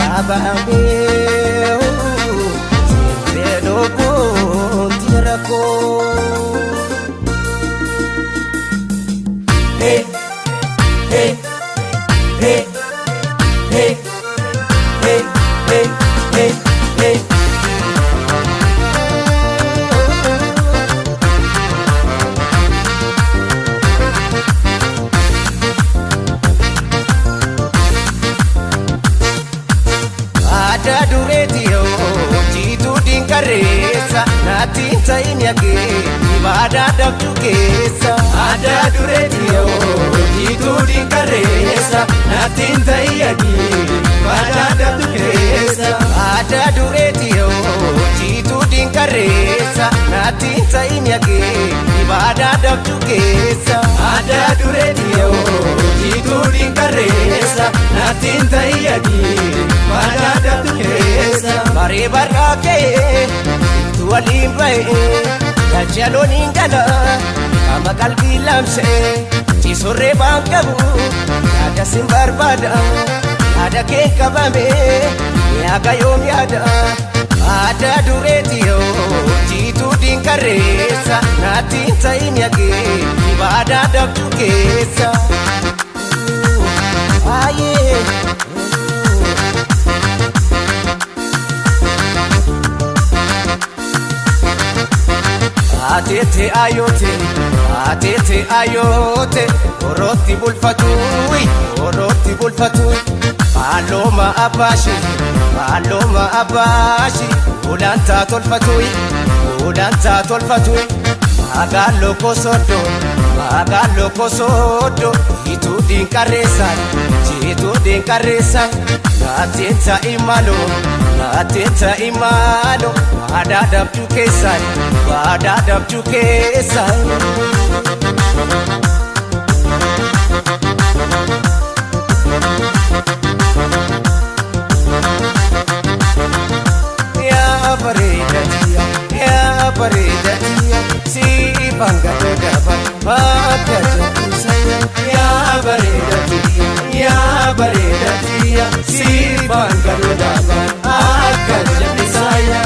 Qabamee simbirroo kooti rakkoo. Hey, hey, hey, hey, hey, hey, hey, hey. Adda dureeti yoo jiituu dinqarreessa naatti hin ta'in yakee ibaadaa dhabdu keessa. Adda dureeti yoo jiituu dinqarreessa naatti hin ta'in yakee ibaadaa dhabdu keessa. Adda dureeti yoo jiituu dinqarreessa naatti hin ta'in yakee ibaadaa dhabdu keessa. Adda dureeti yoo jiituu dinqarreessa naatti hin ta'in yakee ibaadaa dhabdu keessa. Baree barraa ka'ee iftuu waliin ba'ee galcha looniin gala qaama qalbii lamsee ciisorree baan qabu yaada sin barbaada yaada kee qabame yaaga yoom yaada. Adda dureeti yoo jiituu dinqarreessa naatti hin ta'in yakee ibaadaa dhabdu keessa. Baay'ee. Ateete ayoote, ateete ayoote, orootti bulfatuuyi, orootti bulfatuuyi. Faalloma abbaashi, faalloma abbaashi, ulantaa tolfatuuyi, ulantaa tolfatuuyi. Magaaloo kosoddo, magaaloo kosoddo, jiituu dinqarreessan, jiituu dinqarreessan. Naatiin ta'i maloo, naatiin ta'i maloo, waadaa dhabduu keessan, waadaa dhabduu keessan. Yaa bareeda tiya, yaa bareeda tiya, siifan gadoo daba, bakka jedhu Yaa bareeda tiya, yaa bareeda tiya, siifan gadoo daaban akka jallisaaya.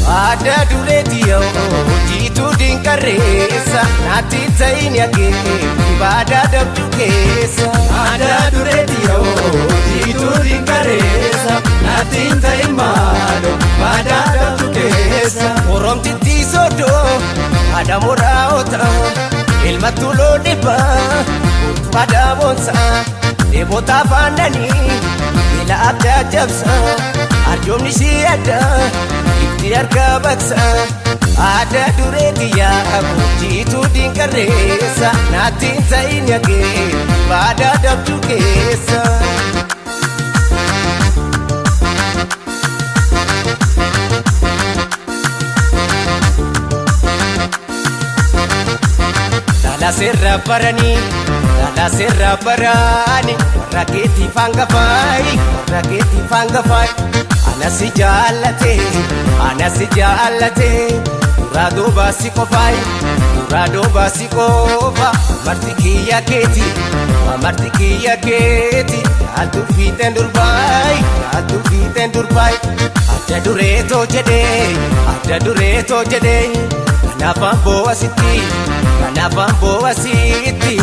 Adda dureeti yoo jiituu dinqarreessa naatti ta'in yakee ibaadaa dhabdu keessa. Adda dureeti yoo jiituu dinqarreessa naatti hin ta'in maaloo waadaa dhabdu keessa. Oromtittii soddoo haadha moraa'ota ilma tuloo dhibbaa guutuu aadaa boonsa dheebota afaananii beela adda jabsa arjoomni ishii adda ifti harka baqsa. Adda dureeti yaa jiituu dinqarreessa naatti hin ta'in yakee ibaadaa dhabdu keessa. Dhala seerra baranii, dhala seerra baranii, warra keetiif hangafaayi, warra keetiif hangafaayi. Ana si jaallate, ana si jaallate, duraa duuba si qofaayi, duraa duuba si qofa. Marti kiyya keeti, marti kiyya keeti, jaaltu fiixeen durbaayi, jaaltu fiixeen durbaayi. Adda dureetoo jedhee, adda dureetoo jedhee, kanaafaan boo'a sitti, kanaafaan boo'a sitti.